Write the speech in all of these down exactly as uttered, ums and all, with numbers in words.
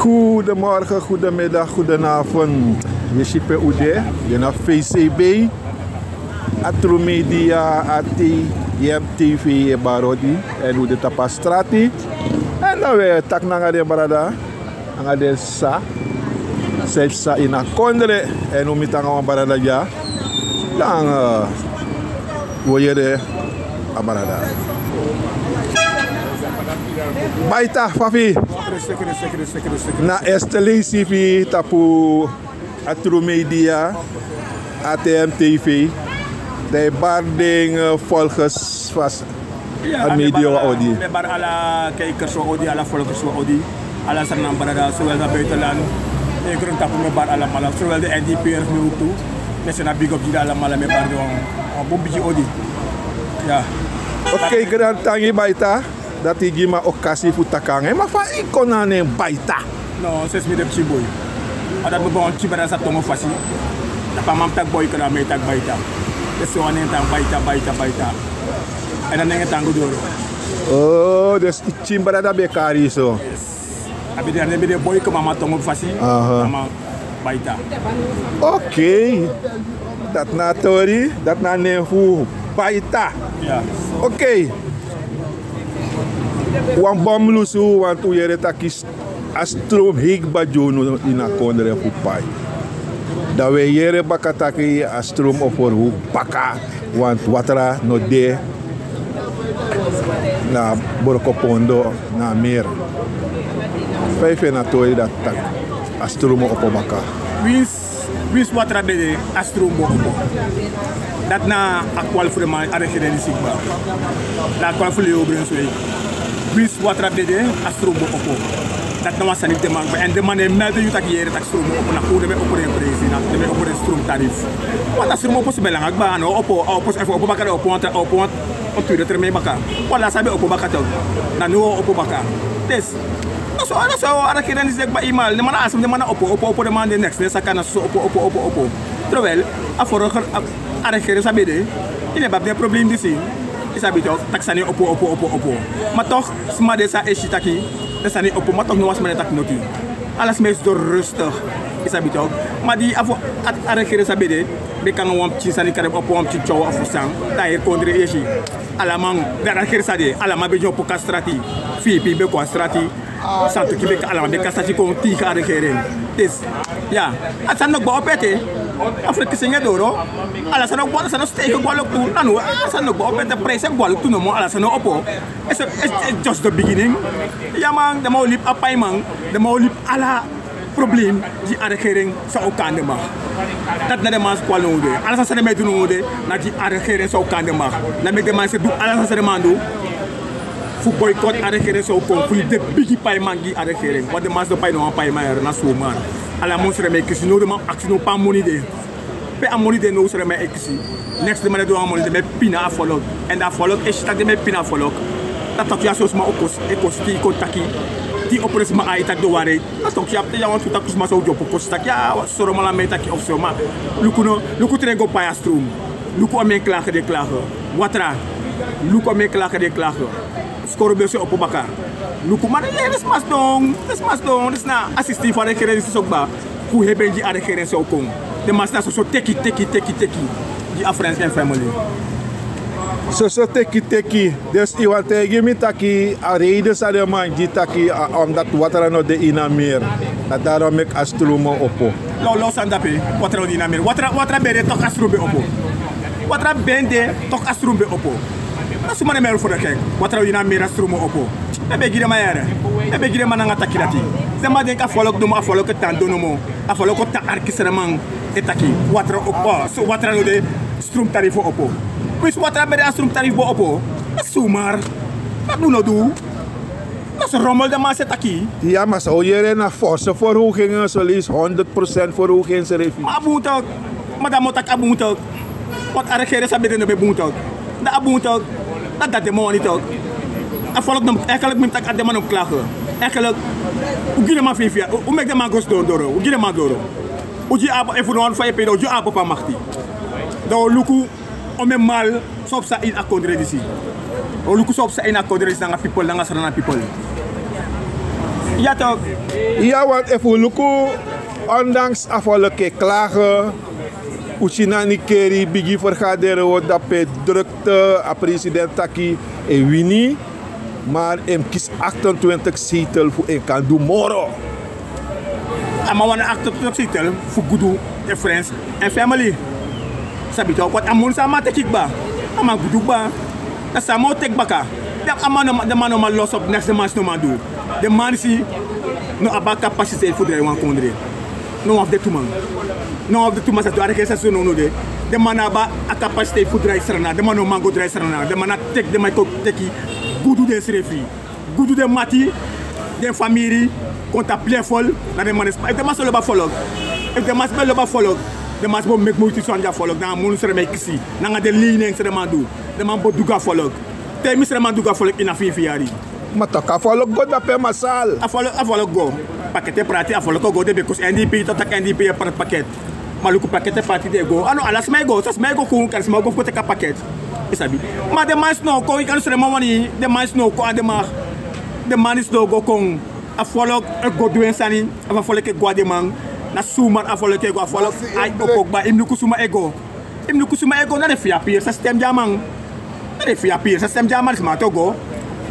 Goedemorgen, goedemiddag, goedenavond. Yu si pe un de, yu na V C B, Atru Media, A T M T V, e bari odi. Èn un de tapu a strati. Èn dan un e taki nanga den brada, nanga den sisa san e psa ini a kondre. Èn un miti nanga wan brada dya. Dan, eh, un o yere a brada. Baita, fa fu yu? Na eerste leisi fu yu tapu Atru Media, A T M T V. Dan yu e bari den, eh, volgers fa a media wan odi. Mi e bari ala kijkers wan odi, ala volgers wan odi. Ala Sranan brada, zowel na buitenland, e, grontapu, mi e bari alamala, zowel de N D P'ers, mi ook tu. Mi e seni big up gi den alamala, mi e bari den wan, wan bun bigi odi. Ya. Oké, grantangi Baita, dati gi mi a okasi fu taki nanga yu, ma fa yu kon na a nen Baita? No, sensi mi de pikin boi. Ma dati mi ben wan pikin brada san tongo fasi. Tapu a man mus taki boi, kon na mi e taki Baita. Dati so a nen tan Baita, Baita, Baita. Èn a nen e tan go doro. Oh, dus yu pikin brada ben e kari yu so. Yes. A ben de, a nen ben de boi, kon mama tongo fasi. Aha. Mama Baita. Oké. Dati na a tori, dati na a nen fu Baita. Ya. Oké. Wan bom lusu, wantu un yere taki a stroom hei kba gi unu ini a kondre fu pai. Dan un e yere baka taki a stroom opo baka, want watra no de na Brokopondo, na a meer. Fa yu feni a tori dati taki a stroom opo baka? Winsi, winsi watra ben de, a stroom bo opo. Dati na a kwali fu den man, a regering disi kba. Na a kwali fu Leo Brunswijk. Winsi watra ben de, a stroom bo opo. Dati na wan sani fu den man kba. Èn den man no e melde yu taki yere taki stroom bo opo. Na fu den ben opo den prijsi, na den ben opo den stroom tarief. Want a stroom opo, so ben langa kba, a no opo, a opo, efu a opo baka, dan a opo wan tra, a opo wan, wan tweede termijn baka. Wan lasi a ben opo baka toch. Na now a o opo baka. Dus, na so, na so a regering disi e kba eenmaal. Den man na a stroom, den man na opo, opo, opo, den man de neks, den saka na so opo, opo, opo, opo. Terwijl a vorige, a, a regering san ben de, yu no ben abi den problem disi. Yu sabi toch, taki sani opo, opo, opo, opo. Ma toch, sma de san e si taki den sani opo, ma toch no wan sma no e taki noti. Ala sma e sidon rustig. Yu sabi toch. Ma di a fu, a, a regering san ben de, ben kon nanga wan pikin sani, kari opo wan pikin tyow ofu san. Dan a heri kondre e si. Ala man, dan a regering san de, ala man ben de opo kon a strati. Fiipi ben kon a strati. Santuki ben kon, ala man ben kon a strati kon tegen a regering. Dus, ya, a sani no kba opo ete. A verkiezing e doro. Ala sani no kba, ala sani no stijgen, go a loktu. Na now, a sani no kba opo ete, prijs e go a loktu nomo, ala sani no opo. It's a, it's, it's just the beginning. Ya man, den man o libi a paiman, den man o libi ala problem gi a regering san o kon na den mag. Dati na den man skwali now de. Ala sani san den man e du now de, na gi a regering san o kon na den mag. Na meki den man e du ala sani san den man du fu boycott a regering san o kon, fu libi den bigi paiman gi a regering. Want den man sidon pai, no wan paiman yere, na zomaar. Ala mun srefi e kisi, now den man aksi now pe a moni de. Pe a moni de, now srefi e kisi. Neks den man e du nanga a moni, den man e pina a volk. Èn dan a volk e si taki den man e pina a volk. Dan toki a so sma o kon, e kon seti kon taki. Di opo den sma ai taki den wari. Dan toki a pte ya wan tu taki sma so o kon seti taki, ya, soro mala mi e taki of so, ma luku no, luku te den go pai a stroom. Luku a mi e klage, den klage. Watra. Luku a mi e klage, den klage. Skoro ben o se opo baka. Luku, ma den, den sma sidon, den sma sidon, den sma na a system fu a regering disi so kba. Fu heri gi a regering san o kon. Den man sidon na soso teki, teki, teki, teki gi a friends and family. Soso teki, teki. Dus yu wani taigi mi taki a reden san den man gi taki, a, omdat watra no de ini a meer. Na daarom meki a stroom opo. Lawlaw sani dape, watra no de ini a meer. Watra, watra ben de, toch a stroom ben opo. Watra ben de, toch a stroom ben opo. Na suma na mi e verdenking. Watra no de ini a meer, a stroom opo. Mi e begi den man yere. Mi e begi den man nanga taki dati. Den man denki a volk nomo, a volk e tan doro nomo. A volk o tan arki srefi, den man e taki watra opo, so watra no de, stroom tarief opo. Winsi watra ben de, a stroom tarief bo opo. Na zomaar. Dati un no du. Na so rommel den man sa e taki. Ya, ma san un yere na forse verhoging, so leisi honderd procent verhoging srefi. Ma a bun toch. Ma dan mi o taki a bun toch. Want a regering san ben de no ben bun toch. Dan a bun toch. Dan dati den man wani toch. A volk no, eigenlijk mi mus taki a den man no mus klage. Eigenlijk, un gi den man feifi yari, un, un meki den man go sidon doro, un gi den man doro. Un gi abi, efu no wan fa yu e pei, dan un gi abi fu a makti. Dan un luku omeni mal san o psa ini a kondre disi. Un luku san o psa ini a kondre disi nanga pipel, nanga Sranan pipel. Ya tok. Ya, want efu un luku, ondanks a volk e klage, un si na Nikeri bigi vergaderen, wi dape drukte, a president taki e wini, maar en mus kisi achtentwintig zetel fu en kan du moro. A man wani achtentwintig zetel fu gudu en friends en family. Sabi tok, want a moni san a man teki kba, a man gudu kba. Dan san a man o teki baka? Dan a man no man, den man no man los op, neks den man si no man du. Den man si no abi a capaciteit fu drai wan kondre. No wan fu den tu man. No wan fu den tu man sa du a regering sa so no no de. Den man no abi a capaciteit fu drai Sranan. Den man no man go drai Sranan. Den man na teki, den man kon teki gudu densrefi, gudu den mati, den famiri, kon tapu level. Na den man e sma. Efu den man si lobi a volk, efu den man si ben lobi a volk, den man si bo meki muiti sani gi a volk. Na a moni san den man e kisi, nanga den lening san den man du, den man bo du gi a volk. Te mi san den man du gi a volk ini a feifi yari. Ma tok a volk go dape masal. A volk, a volk go. Paket e prati, a volk o go de, because N D P, tok tak' N D P e prati paket. Ma luku paket e prati, den e go. A no ala sma e go, san sma e go kon, kari sma o go fu go teki a paket. I sabi. Ma den man si no kon, i kan srema wani, den man si no kon, a den man, den man si no go kon. A volk e go du en sani, a volk e go a den man. Na sumar a volk e go, a volk ai o kon kba, i mus luku suma e go. I mus luku suma e go, na den firi a piri san stem gi a man. Na den firi a piri san stem gi a man, sma o go.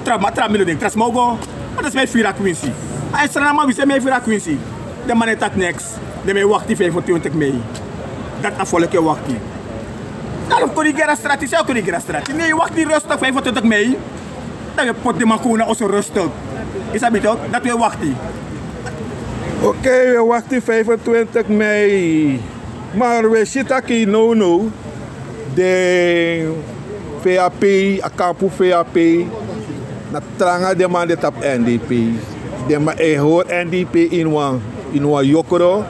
Tra, ma tra mi no denki tra sma o go. Ma den sma e firi a kwinsi. A e Sranan man wi se mi e firi a kwinsi. Den man e taki neks. Den man e wakti vijfentwintig mei. Dati a volk e wakti. Dan wi kon di gera strati, san wi kon di gera strati? Ne, wakti rustig vijfentwintig mei. Dan wi e poti den man kon na oso rustig. I sabi tok, dati wi e wakti. Oké, wi e wakti vijfentwintig mei. Maar wi e si taki nownow den V A P, a kampu V A P, na tranga den man de tapu N D P. Den man e hori N D P ini wan, ini wan yokro,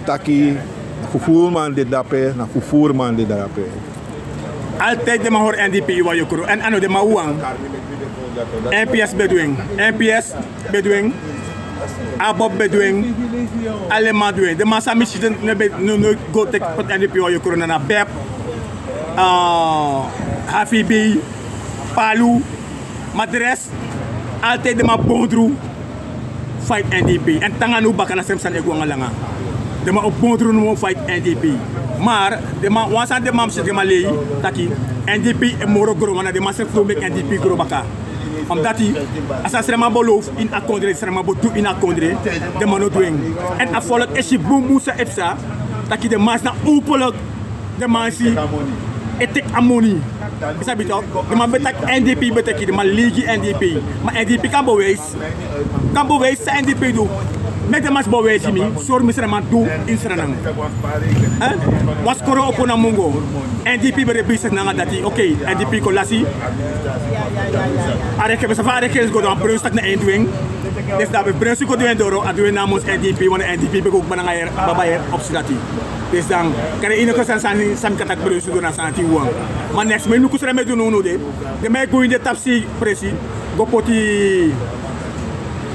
taki na fufuru man de drape, na fufuru man de drape. Altijd den man hori N D P ini wan yokro, èn a no den man wawan. N P S ben du en, N P S ben du en, ABOP ben du en, ala den man du en. Den man san mi si den no ben, no, no go teki poti N D P wan yokro, na na bep, ah, H V B, Palu, ma de rest, altijd den man bondru fight N D P. Èn te nanga now baka na srefi sani e go nanga langa. Den man o bondru now fight N D P. Maar den man, wan sani den man mus si, den man lei taki N D P e moro gro, ma na den man srefi no meki N D P gro baka. Omdati a san srema bo low ini a kondre, srema bo du ini a kondre, den man no du en. Èn a volk e si bunbun san e psa, taki den man si na openlijk den man si e teki a moni. I sabi tok, den man ben taki N D P ben teki, den man lei gi N D P. Ma N D P kan bewijs, kan bewijs san N D P du. Meki den man si bewijs gi mi, sori mi san den man du ini Sranan. Hein? Wan skoro opo na mungo. N D P ben de bezig nanga dati. Oké, N D P kon lasi. A rekening, safa a rekening go doro, a Brunswijk na en du en. Dus dan ben Brunswijk go du en doro, a du en namens N D P, want N D P ben go kba nanga heri, baba heri opsi dati. Dus dan, kari ini kon san sani, san mi kan taki Brunswijk go na sani dati wan. Ma neks, mi e luku san den man e du nownow de. Den man e go ini den tapusei presi, go poti,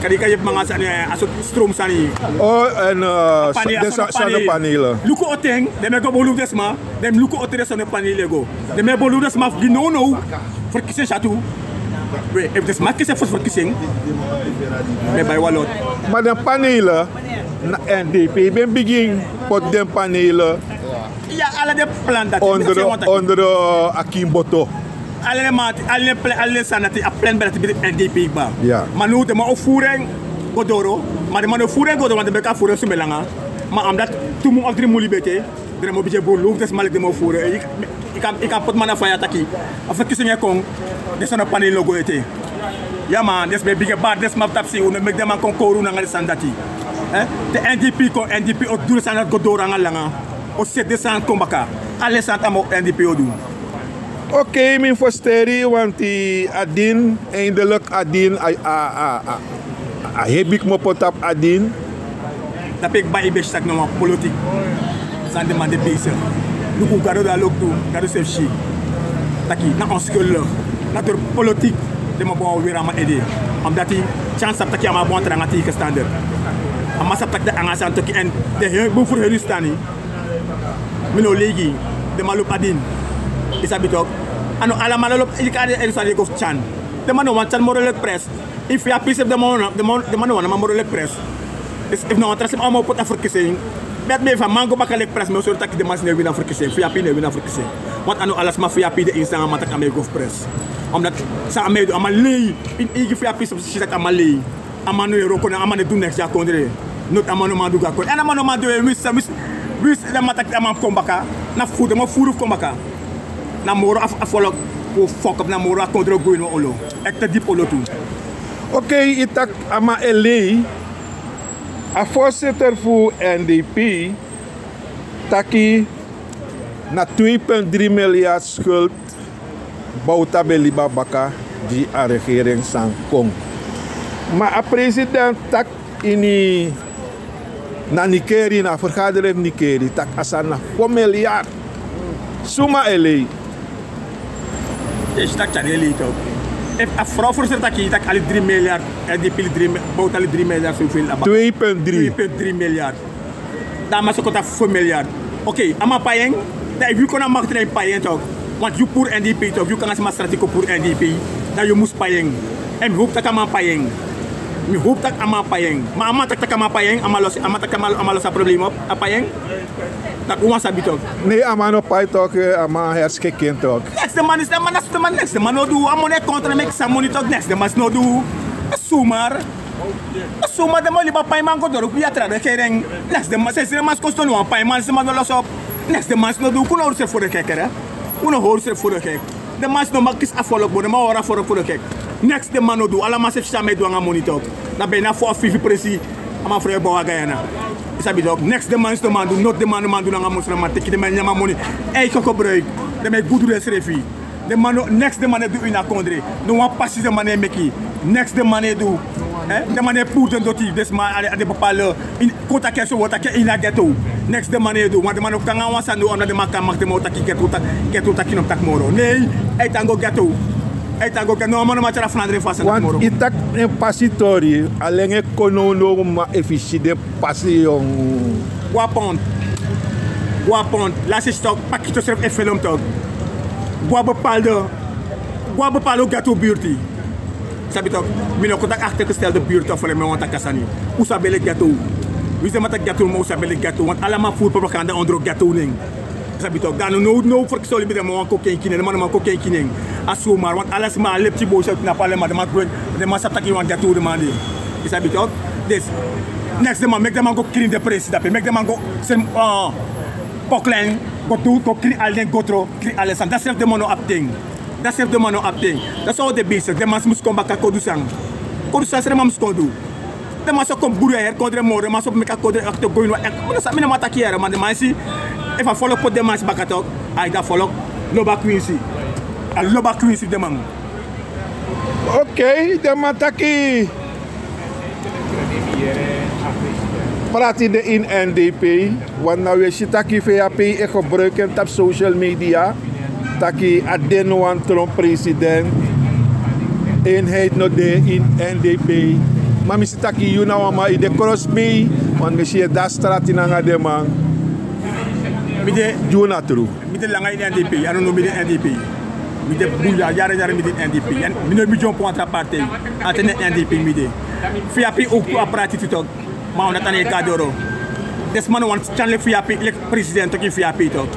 kari kan yepi nanga sani, eh, a sortu stroom sani. Oh, èn, eh, panel, den a sortu sa-, panel. Zonnepanelen. Luku oten, den man e go belufu den sma, den luku oten den zonnepanelen e go. Den man e belufu den sma fu gi nownow verkiezing sa tu. We, efu den sma kisi en fosi verkiezing, den e bai wan lot. Ma den panelen, na N D P ben bigin poti den panelen. Ya, ala den plan dati. Onder, onder, eh, Akin Boto. Ala den man, ala den plan, ala den sani dati, a plan ben dati, ben de N D P kba. Ya. Ma now den man o furu en go doro. Ma den man no furu en go doro, want den ben kan furu en sumee langa. Ma omdati tu mun of dri mun libi ete, den man o bigin e belufu den sma leki den man o furu en. I, i kan, i kan poti man na faya taki a verkiezing e kon, den zonnepanelen o go ete. Ya man, den sma e bigin e bari den sma fu tapusei, un no meki den man kon kori un nanga den sani dati. Eh? Te N D P kon, N D P o du den sani dati go doro nanga langa. O seti den sani kon baka. Ala den sani dati a man, N D P o du. Oké, mi fersteri, want a dini, eindelijk a dini, a, a, a, a, a hebi kmopo tapu a dini. Dape kba i ben si taki na wan politik san den man de bezig. Luku, Gado de a loktu, Gado srefi si taki na onschuldig. Na door politik den man bo weri a man ede. Omdati Tjan sabi taki a man abi wan tranga tegenstander. A man sabi taki den anga sani toki èn den heri bun fu heri sani. Mi no lei gi, den man lobi a dini. I sabi tok. A no ala man lobi, i kan de, en sani go fu Tjan. Den man no wani Tjan moro leki pres. Efu yu abi sefi den man no wani a man moro leki pres. Efu na wan tra srefi a man o poti a ferkisi en. Beti mi efu a man go baka leki pres mi o sori taki den man si no e wini a ferkisi en, efu yu abi no e wini a ferkisi en. Want a no ala sma efu yu abi de ini san a man taki a man e go fu pres. Omdat san a man e du a man lei. Ini eigi efu yu abi sefi si taki a man lei. A man no e wroko na a man e du neks gi a kondre. Noti a man no man du gi a kondre èn a man no man du en winsi. Winsi den man taki a man fu kon baka. Na fu den man furu fu kon baka. Na moro a folok o fokop na moro a kondre o go ini wan olo. Ekte dipi olo tu. Okei, yu taki a man e lei. A voorzitter fu N D P taki na twee punt drie miljard schuld Bouta ben libi na baka gi a regering san kon. Ma a president taki ini na Nikeri, na a vergadering fu Nikeri, taki a sani na fo miljard. Suma e lei? Yu si taki tyari e lei tok. Efu a frow fu seri taki yu taki ali dri miljard, èn di pili dri Bouta ali dri miljard so yu fili abra. Twee punt dri. Twee punt dri miljard. Dan a man so kon taki fo miljard. Okei, a man pai en. Dan efu yu kon na makti dan yu pai en tok. Want yu puru N D P tok, yu kon nanga sma strati kon puru N D P. Dan yu mus pai en. Èn mi howpu taki a man pai en. Mi howpu taki a man pai en. Ma a man taki taki a man pai en, a man losi a man taki a man losi a problema op a pai en. Taki un wan sabi tok. Nei, a man no pai tok. A man herskeken tok. Neks den man is den man neks den man no du a moni e kontra meki san moni tok, neks den man si no du. Sumar. Suma den man libi a paiman go doro fu ya tra den keren. Neks den man sesi den man si kon sidon no wan paiman si man no losi op. Neks den man si no du un no hori srefi fu den kekere. Un no hori srefi fu den kek. Den man si no man kisi a folok bo den man hori a folok fu den kek. Neks den man no du ala man srefi si san man e du nanga moni tok. Na ben na fo a fifi presi. A man frow e bow a gayana. Yu sabi tok neks den man si no man du noti den man no man du nanga moni san na man teki den man e nyan man moni. Ei koko bruik. Den man e gudu den srefi. Den man no neks den man e du ini a kondre. No wan pasi den man e meki. Neks den man e du. Den man e puru den doti den sma a den bepale. Kon taki en so wi o taki en ini a geto. Neks den man e du want den man no kon nanga wan sani no anda den man kan makti den man o taki geto. Geto taki no mus taki moro nei. Ai tan go geto. Ai tan go geto no a man no man tyari a flandre fu a sani taki moro. Yu taki en pasi tori. Alen e kon nownow ma efu yu si den pasi. Go a pont. Go a pont lasi stok pakito srefi e felom tok. Go a bepaldo. Go a bepaldo geto burti. Sabi tok. Mi no kon taki akterkestelde burti of alen mi no wan taki a sani. Un sabi leki geto. Wi se man taki geto ma un sabi leki geto want ala man furu propaganda ondro geto nen. Sabi tok dan no no ferkisi o libi den man wan kokenki nen den man no man kokenki nen. A sumar want ala sma a lepti bow seti na pale ma den man gwe. Den man sabi taki yu wan geto den man de. Yu sabi tok. Desi. Neks den man meki den man go krin den presi dape meki den man go seni. Poklen go du go krin ala den gotro krin ala den sani dan srefi den man no abi ten. Dan srefi den man no abi ten. Dan san o de besi den man si mus kon baka kon du san. Kon du san srefi man mus kon du. Den man so kon buru a heri kondre moro den man so meki a kondre akte go ini wan ek. Mi no man taki yere man den man si. Efu a folok poti den man si baka tok. Ai dan a folok lobi a kwinsi. A lobi a kwinsi fu den man. Okei den man taki. Prati de ini N D P. Wan na wi e si taki fu e ape e gebruiki en tapu social media. Taki a de no wan tron president. Enheid no de ini N D P. Ma mi si taki yu na wan man yu de krosmei. Wan mi si yu e de a strati nanga den man. Mi de. Gi unu na tru. Mi de langa ini N D P a no no mi de ini N D P. Mi de buya yara yara mi de ini N D P. Mi no mi dyompo wan tra partij. Ante na ini N D P mi de. Fu yu abi owktu a prati tu tok. Ma a wan dati a no e kon na doro. Den sma no wani tyari leki fu yu abi leki president tok ini fu yu abi tok.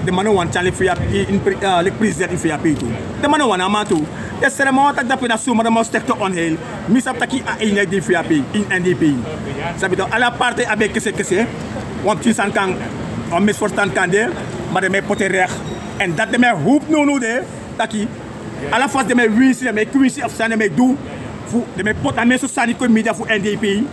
Den man no wani tyari leki fu yu abi leki president ini fu yu abi tu. Den man no wani a man tu. Den srema wan taki dape na suma den man o stekte onheil. Mi sabi taki a ini a dini fu yu abi ini N D P. Sabi tok ala partij abi en kese kese. Wan pikin sani kan wan misverstand kan de. Ma den man e poti en rek. Èn dati den man e howpu nownow de. Taki ala fasi den man e winsi den man e kwinsi efu sani den man e du. Fu den man e poti a meso sani kon ini media fu N D P.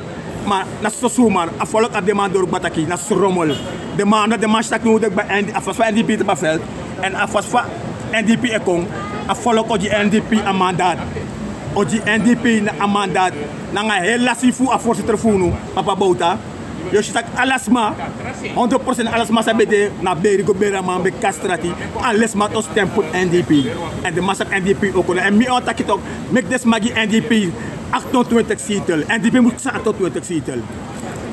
Ma na soso sumar a folok abi den man doro kba taki na sromol. Den man na den man si taki no de kba a fasi fa N D P te bafelt. Èn a fasi fa N D P e kon a folok o gi N D P a mandat. O gi N D P na a mandat. Nanga heri lasi fu a voorzitter fu unu papa bowta. Yu o si taki ala sma. Hondro prosent ala sma san ben de na beri go beri a man ben kastrati. Ala sma o stem poti N D P. Èn den man sabi N D P o kon na èn mi o taki tok. Meki den sma gi N D P. Aktentwintig setel N D P mus kisi aktentwintig setel.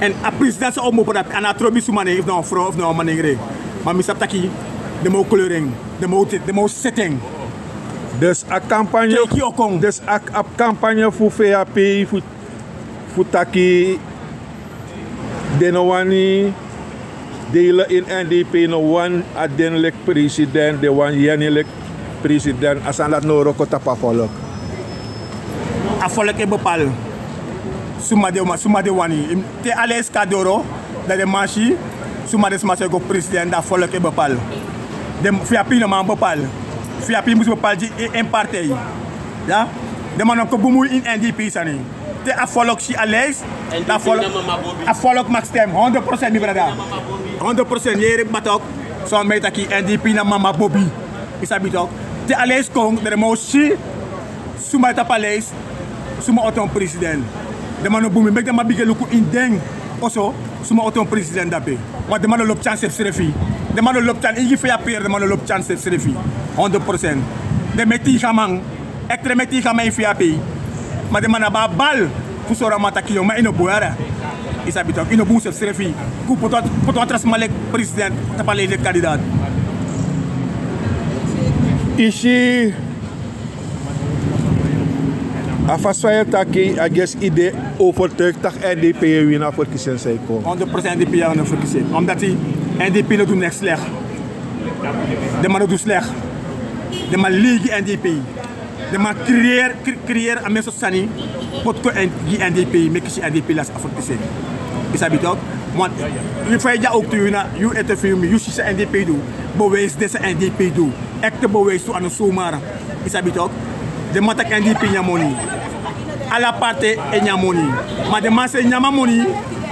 Èn a president san o mupu dape a no a trobi suma nen efu na wan frow efu na wan manengre. Ma mi sabi taki den man o kleur en. Den man o seti en. Dus a kampanye, dus a, a kampanye fu V H P fu, fu taki den no wani delen in N D P, no wani a den leki president, den wani Jenny leki president, a sani dati no wroko tapu a volk. A volk e bepaal suma den, suma den wani. Te a leisi kon doro, dan den man si suma den sma sa e go president, dan a volk e bepaal. Den V H P no man bepaal. V H P mus bepaal gi en partij. Ya? Den man no kon bumui ini N D P sani. Te a volk si a leisi, dan a volk, a volk mag stem, honderd procent, mi brada. Honderd procent, yere mi baka tok. So mi e taki N D P na mama bobi. I sabi tok. Te a leisi kon, dan den man o si suma e tapu a leisi, suma o toon president. Den man no bumui, meki den man bigin luku ini den oso, suma o toon president dape. Want den man no lobi tyari sefsrefi. Den man no lobi tyari, eigi V H P, den man no lobi tyari sefsrefi. Honderd procent. Den meti a man, ekte den meti a man ini V H P. Ma den man abi a bal fu sori a man taki yu, ma yu no bun yere. I sabi tok, yu no bun sefsrefi. Kon poti wan, poti wan tra sma leki president, tapu a leisi leki kandidaat. I si, a fasi fa yu e taki, a gesi yu de overtuig taki N D P e wini a verkiezing san e kon. Honderd procent N D P e wini a verkiezing. Omdat N D P no du neks slecht. Den man no du slecht. Den man lei gi N D P. Den man creëer, cre-, creëer a meeste sani. Poti kon gi N D P, meki si N D P lasi a verkiezing. I sabi tok. Want yu fa yu de ook tu, yu na, yu ete film, yu si san N D P du. Bewijs de san N D P du. Ekte bewijs tu, a no zomaar. I sabi tok. Den man taki N D P nyan moni. Ala partij e nyan moni. Ma den man sa e nyan a moni,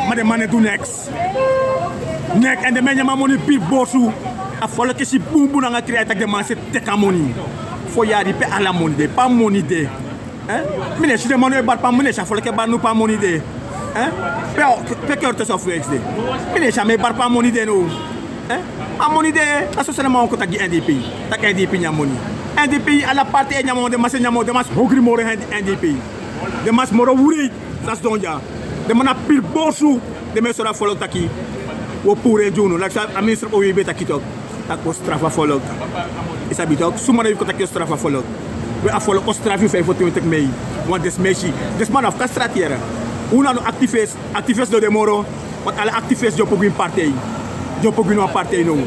ma den man no e du neks. Neks, èn den man e nyan a moni piri borsu. A volk e si bunbun nanga krin taki den man sa e teki a moni. Fo yari pe ala moni de, pe a moni de. Eh? Mi no e si den man no e bari pe a moni, mi no e si a volk e bari now pe a moni de. Eh? Pe, pe Curtis of Weeks de. Mi no e si a man e bari pe a moni de now. Eh? A moni de, a so san den man o kon taki gi N D P. Taki N D P nyan moni. N D P, ala partij e nyan moni, den man sa e nyan moni, den man sa e hongri moro N D P. Den man sa e moro wrei, san sidon dya. Den man na piri borsu, den man e sori a volk taki wi o puru en gi unu. Like san a minister Oyeibie taki tok. Taki wi o strafu a volk. I sabi tok, suma na yu kon taki yu o strafu a volk. We a volk o strafu yu vijfentwintig mei. Want den sma e si, den sma no abi kan strati yere. Un na no activist, activist no de moro. Want ala activist di opo gi wan partij. Di opo gi wan partij now.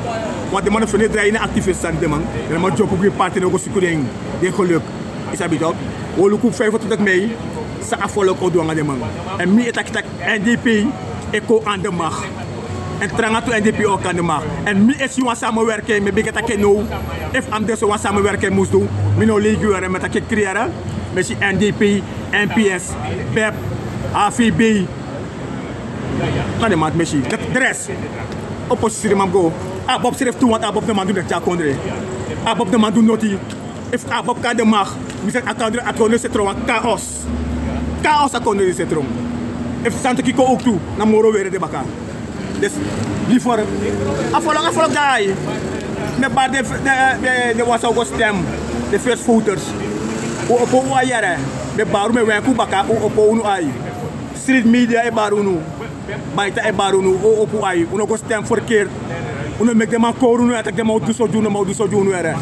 Want den man no fende drai ini activist sani den man. Den man di opo gi wan partij now go suku den, den geluk. I sabi tok. Wi o luku vijfentwintig mei, san a volk o du nanga den man. Èn mi e taki taki N D P e kon aan de macht. Èn tranga tu N D P o kon aan de macht. Èn mi e si wan samenwerking, mi e bigin taki now. Efu a mus de so wan samenwerking mus du, mi no lei gi yu yere, mi e taki krin yere. Mi e si N D P, N P S, pep, A V B. Na den man mi e si. De, de rest. Oppositie den man go. ABOP srefi tu, want ABOP no man du noti a kondre. ABOP no man du noti. Efu ABOP kon aan de macht, mi seri a kondre, a kondre sa tron wan chaos. Chaos a kondre sa tron. Efu Santiki kon ook tu, na moro wrede baka. Dus, liever, a volk, a volk dati. Mi e bari den, den, den, den wan san o go stem, den first voters. Un opo un ai yere. Mi e bari un, mi e wenki un baka, un opo unu ai. Street media e bari unu. Baita e bari unu, un opo un ai. Un no go stem verkeerd. Un no meki den man kori unu, taki den man o du so gi unu, den man o du so gi unu yere.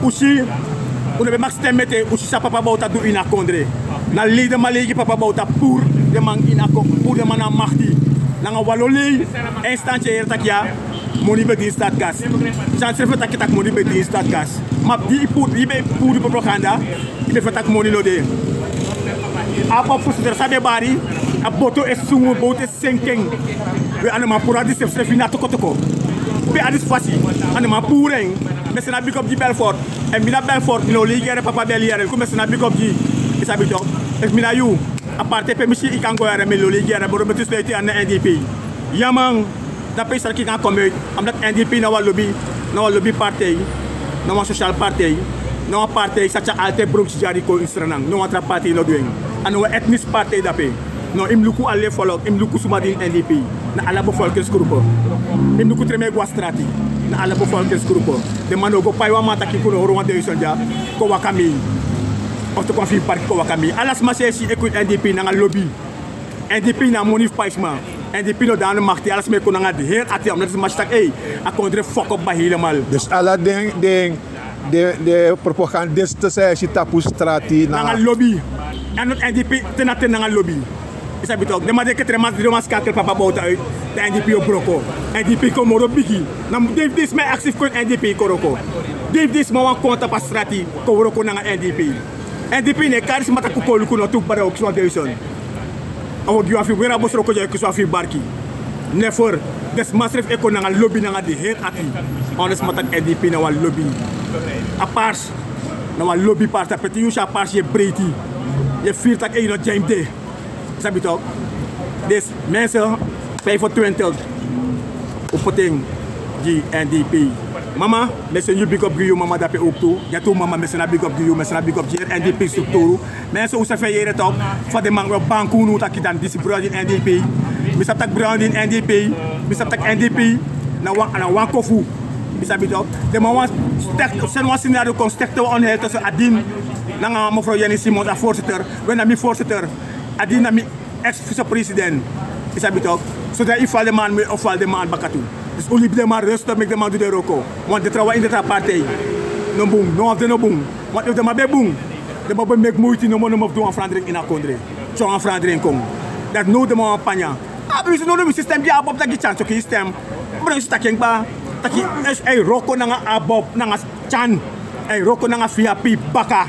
Un si, un no ben mag stem ete, un si san papa Bouta du ini a kondre. Na lei den man lei gi papa Bouta, puru den man ini a kon, puru den man na makti. Nanga wan lo lei, instantie yere taki ya, moni ben de ini staatkas. Sani srefi e taki taki moni ben de ini staatkas. Ma di yu puru, yu ben puru propaganda, yu ben feni taki moni no de. A papa fu Sutro san ben bari, a boto e sungu, boto e senki en. We, a no man puru a disi srefi na tokotoko. Pe a disi fasi, a no man puru en. Mi e seni big up gi Belfort. Èn mi na Belfort, mi no lei gi yere, papa Bel yere, kon mi e seni big up gi. I sabi tok. Efu mi na yu, a partij pe mi si yu kan go yere, mi no lei gi yere, bro, mi e tu sluiti a na N D P. Ya man, dape yu sa kan kon mi uit. Omdat N D P na wan lobi, na wan lobi partij, na wan sociaal partij, na wan partij san tyari altijd bronks dyari kon ini Sranan. No wan tra partij no du en. A no wan etnisch partij dape. No, yu mus luku ala volk, yu mus luku suma de ini N D P. Na ala bevolkingsgroepen. Yu mus luku treme go a strati. Na ala bevolkingsgroepen. Den man no go pai wan man taki kon hori wan duizend dya, kon waka mi. Of te kon fini parki kon waka mi. Ala sma san e si e kon ini N D P nanga lobi. N D P na moni fu pai sma. N D P no de aan de macht, ala sma e kon nanga den heri ati, omdat den sma si taki, ei, a kondre fuck up helemaal. Dus ala den, den Den propagandiste san e si tapu strati nanga lobi. Èn noti N D P te na te nanga lobi. Yu sabi toki den man de ketre man dri man skakel papa bowta uit. Dan N D P o broko. N D P kon moro bigi. Na Dave Disma e aksi fu kon N D P kon wroko. Dave Disma wani kon tapu a strati kon wroko nanga N D P. N D P no e kari sma taki kon luku no tu bari o kisi wan duisen. A o gi wan fu yu weri a bosroko di a e kisi wan fu yu barki. Never. Den sma srefi e kon nanga lobi nanga den heri ati. Wan den sma taki N D P na wan lobi. A pars na wan lobi pars. Tapu ete yu si a pars yu e breiti. Yu e firi taki e yu no dyain de. Sabi toki. Disi mense, vijfentwintig. Un poti en gi N D P. Mama, mi e seni yu bigi op gi yu mama dape owktu. Geti un mama, mi e seni a bigi op gi yu, mi e seni a bigi op gi heri N D P strukturu. Mense, un sabi yere toki fa den man o banku unu taki dan disi brada ini N D P. Mi sabi taki brada ini N D P. Mi sabi taki N D P na wan, na wan kofu. Mi sabi toki. Den man wani stekte, seni wan scenario kon stekte wan onheil tussen Adin nanga mevrouw Jenny Simons, a voorzitter. We na mi voorzitter. Adin na mi ex vicepresident. Yu sabi toki. So dan yu fali den man mi o fali den man baka tu. Dus un libi den man rustig, meki den man du den wroko. Want den trawan ini den tra partij no bun, no wan fu den no bun. Want efu den man ben bun, den man ben meki muiti nomo nomo fu du wan verandering ini a kondre. So wan verandering kon. Dati now den man wani panya. A ben wisi now now mi system gi ABOP taki chance, oké, system. Bro, yu si taki en kba. Taki, e wroko nanga ABOP, nanga Chan. E wroko nanga V P baka.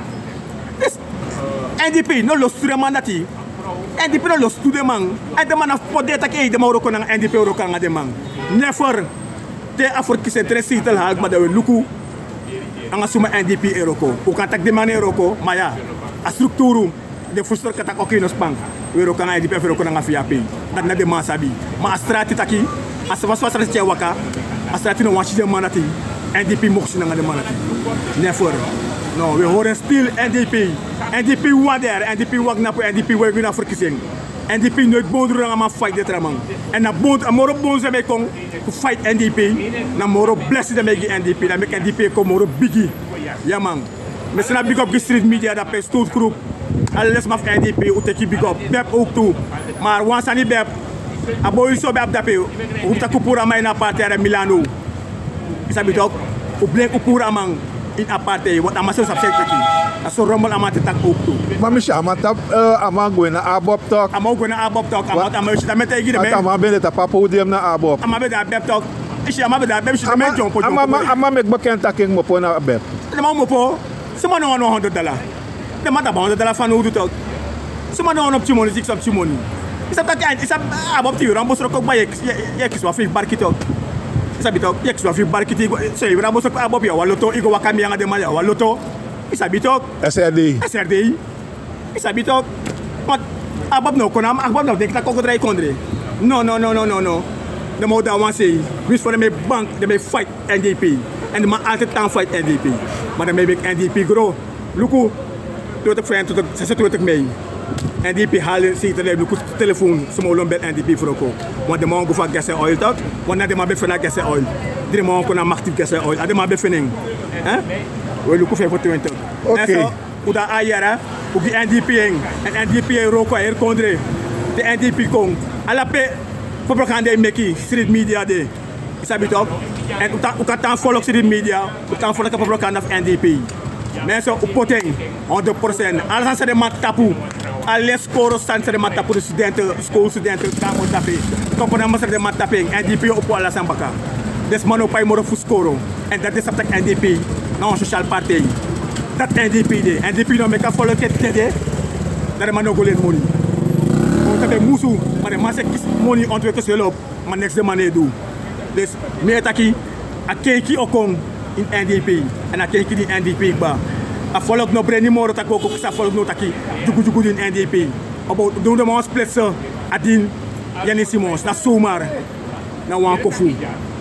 Disi N D P no lostu den man dati. N D P no lostu den man. Èn den man na fu poti den taki ei den man o wroko nanga N D P, o wroko nanga den man. Never. Te a ferkisi en, te den seitel hali kba, dan wi e luku nanga suma N D P e wroko. Un kan taki den man e wroko, ma ya, a strukturu, den frustreer kan taki oké, no span. Wi e wroko nanga N D P, wi e wroko nanga V P. Dati na den man sabi. Ma a strati taki, a saba so a strati tyai waka, a strati no wani si den man dati. N D P moksi nanga den man dati. Never. No, wi e hori en stil. N D P. N D P wani dere, N D P wani knapu, N D P wani wini a ferkisi en. N D P noiti bondru nanga man fu faiti den tra man. Èn na bondru, a moro bondru san ben kon fu faiti N D P, na moro blesi den ben gi N D P, dan meki N D P kon moro bigi. Ya man. Mi e seni a bigi op gi Street Media dape, Stoot Group. Ala den sma fu N D P, un teki bigi op. Bep owktu. Ma wan sani, Bep, a boi so ben abi dape, un taki un puru a man ini a partij, a de Milano. Yu sabi toki, un brengi un puru a man ini a partij, want a man srefi sabi san e taki. Na so rommel a man e taki owktu. Ma mi si a man tapu, eh, a man gwe na ABOP toki. A man gwe na ABOP toki, a man, a man, yu si, dan mi e taigi den. A man ben de tapu a podium na ABOP. A man ben de a Bep toki. Yu si, a man ben de a Bep, yu si, dan mi e dyompo, dyompo. A man meki bekend taki en kmopo na Bep. Den man kmopo. Suma no wani wan hondro dala? Den man tapu a hondro dala fanowdu toki. Suma no wani pikin moni, siksi pikin moni. Yu sabi taki, yu sabi, ABOP te yu weri wan bosroko kba, yu e, yu e, yu e kisi wan feifi barki toki. Yu sabi toki, yu e kisi wan feifi barki te yu go, so yu weri wan bosroko ABOP, yu a wan loto, yu go waka mi anga den man, yu a wan loto. Yu sabi toki. S R D. S R D. Yu sabi toki. Want ABOP no kon na, ABOP no denki taki kon drai kondre. No, no, no, no, no, no. Den man o du wan sei. Winsi fa den man e bank, den man e fight N D P. Èn den man altijd tan fight N D P. Ma den man e meki N D P grow. Luku, twenti feifi, twenti, sesi, twenti mei. N D P hali seitel, luku telefon, suma o lon bel N D P fu wroko. Want den man wani go fu a gas en oil toki. Want na den man ben feni a gas en oil. Dri man wani kon na makti fu gas en oil. A den man ben feni en. Hè? Wi e luku feifi twenti. Oké. Èn so, un de a yere, un gi N D P en. Èn N D P e wroko a heri kondre. Te N D P kon. Ala pe propaganda e meki, Street Media de. Yu sabi toki. Èn un kan, un kan tan folok Street Media, un kan folok a propaganda fu N D P. Mensen, un poti en, honderd procent. Ala sani san den man tapu. Ala skoro sani san den man tapu, den studenten, school studenten, kamer tapu. Topo na masra den man tapu en, N D P o opo ala sani baka. Den sma no pai moro fu skoro. Èn dati den sabi taki N D P na wan sociale partij. Dati N D P de. N D P no meki a folok e dede. Dan den man no go leni moni. Kon tapu en musu, ma den man sa e kisi moni, ontwikkel srefi. Ma neks den man no e du. Dus mi e taki, a kenki o kon ini N D P. Èn a kenki di ini N D P kba. A folok no breni moro taki wi o kon kisi a folok, no taki dyugudyugu di ini N D P. Opo, den man wani splitse Adin, Jenny Simons, na zomaar. Na wan kofu,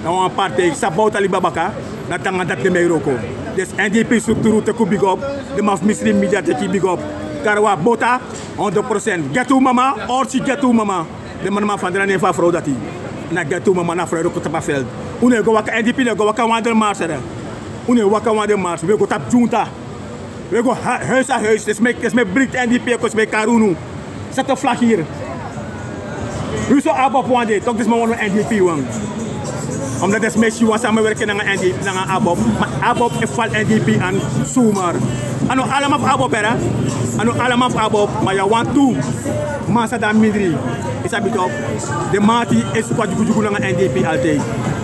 na wan partij, san Bouta libi baka, na tanga dati den man e wroko. Dus N D P strukturu teki un bigi op, den man fu Street Media teki bigi op. Kari wan Bouta, honderd procent. Geti un mama, orsi geti un mama. Den man, man fandra nen fu a frow dati. Na geti un mama, na frow e wroko tapu a veld. Un no e go waka, N D P no e go waka wan den mars, hè. Un no e waka wan den mars, wi e go tapu junta. Wi e go ha-, huis a huis, den sma e, den sma e bring N D P e kon, sma e kari unu. Zet de vlag hier. Wi so ABOP wan dei, toki den sma wani N D P wan. Omdat den sma e si wan sani e werki nanga N D P, nanga ABOP. Ma ABOP e fal N D P an sumar. A no ala man fu ABOP, hè. A no ala man fu ABOP, ma yu a wantu man san de a mindri. Yu sabi tok, den man dati e suku a dyugudyugu nanga N D P altijd.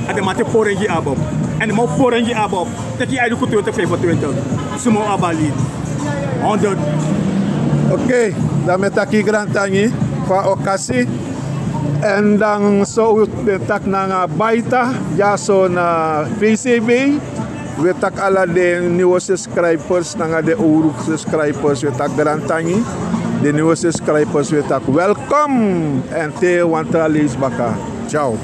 A den man dati e pori en gi ABOP. Èn den man o pori en gi ABOP. Teki yu a ede ku twenti vijfentwintig. Suma o abi a lead. Honderd. Oké, dan mi e taki yu grantangi fu a okasi. Èn dan so wi ben taki nanga Baita dyaso na V C B. Wi e taki ala den nyun subscribers nanga den owru subscribers, wi e taki grantangi. Den nyun subscribers, wi e taki welkom. Èn te wan tra leisi baka. Ciao.